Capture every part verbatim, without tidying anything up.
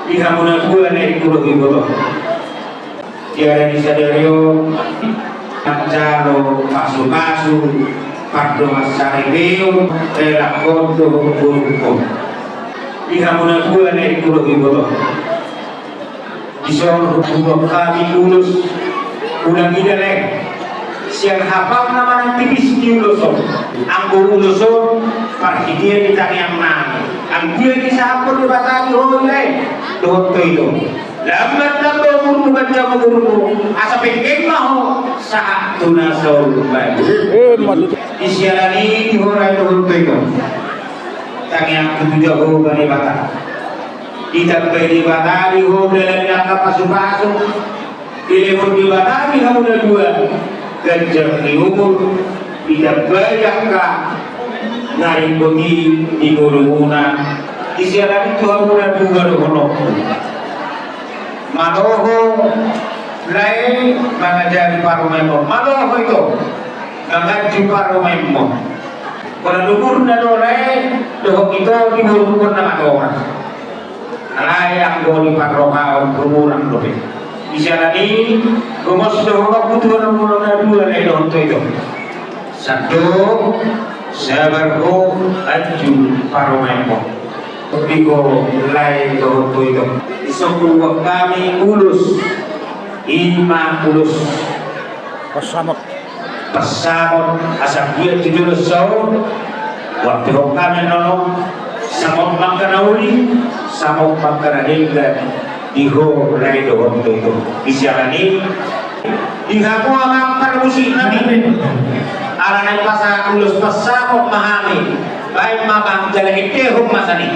Di hamuna dua na ingkon huboto. Di ari ni sadari on manjalo pasupasu, pardongan saripeon, helakhon dohot borungkon. Di hamuna dua na ingkon huboto. Dison huboan hami ulos. Ulang ida, Lae. Sian hapaon na manang tipis ni ulos on. Anggo ulos on parhitean ni tangiang nami. Anggiat disahaphon Debata di ho, Lae, dohot Toito. Lam martamba umurmu, ganjang umurmu, asa penggeng ma ho sahat tu na saur matua. Di siala ni i, di ho, Lae, dohot Toito, tangiangku tu Jahowa Debata. Ditambai Debata di ho dalan ni angka pasupasu. Dilehon Debata di hamuna dua ganjang ni umur, ditambai angka na ringkot i di ngolumuna. Di siala ni i tu hamuna dua dohononku: Malo ho, Lae, mangajari parumaenmon. Malo ho, Ito, manganju parumaenmon. Pola umurna do, Lae, dohot Ito, di borungkon na matua. Alai anggo di parrohaon hurang dope. Di siala ni i, gomos do huboan tu hamuna na dua, Lae dohot Toito. Sandok, sabar ho, anju parumaenmon. Di ho, Lae dohot Toito. Dison huboan hami ulos. I ma ulos pansamot. Pansamot, asa anggiat tu joloan saur huampe ho hami annon, samot ma angka na uli, samot ma angka na denggan di ho, Lae dohot Toito. Di siala ni i, di hamu amang parmusik nami, ala naeng pasahat ulos pansamot ma hami, baen ma, Amang, jala hendehon ma sian i.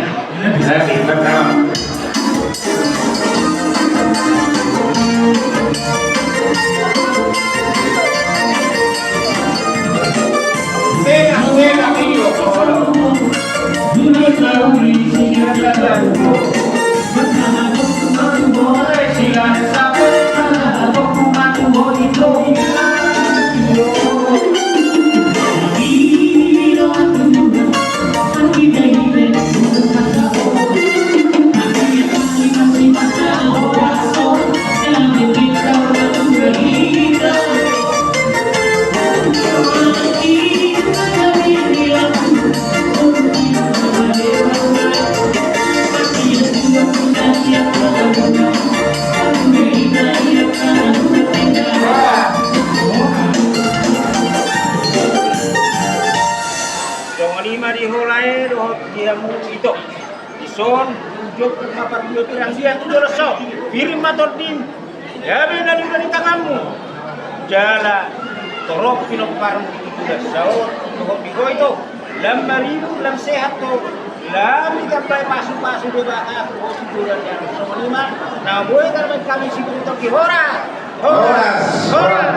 Songon i ma di ho, Lae, dohot di hamu, Ito. Dison, unjuk ma parbue, pir anggiat tu joloan saur, pir ma tondim, gabe na denggan di tanganmu, jala torop pinomparmu di joloan saur, dohot di ho, Ito. Lam maribur, lam sehat ho, lam ditambai pasupasu Debata tu ho tu joloan ni ari on. Songon i ma na boi tarbaen hami sibotoon, horas. Horas. Horas.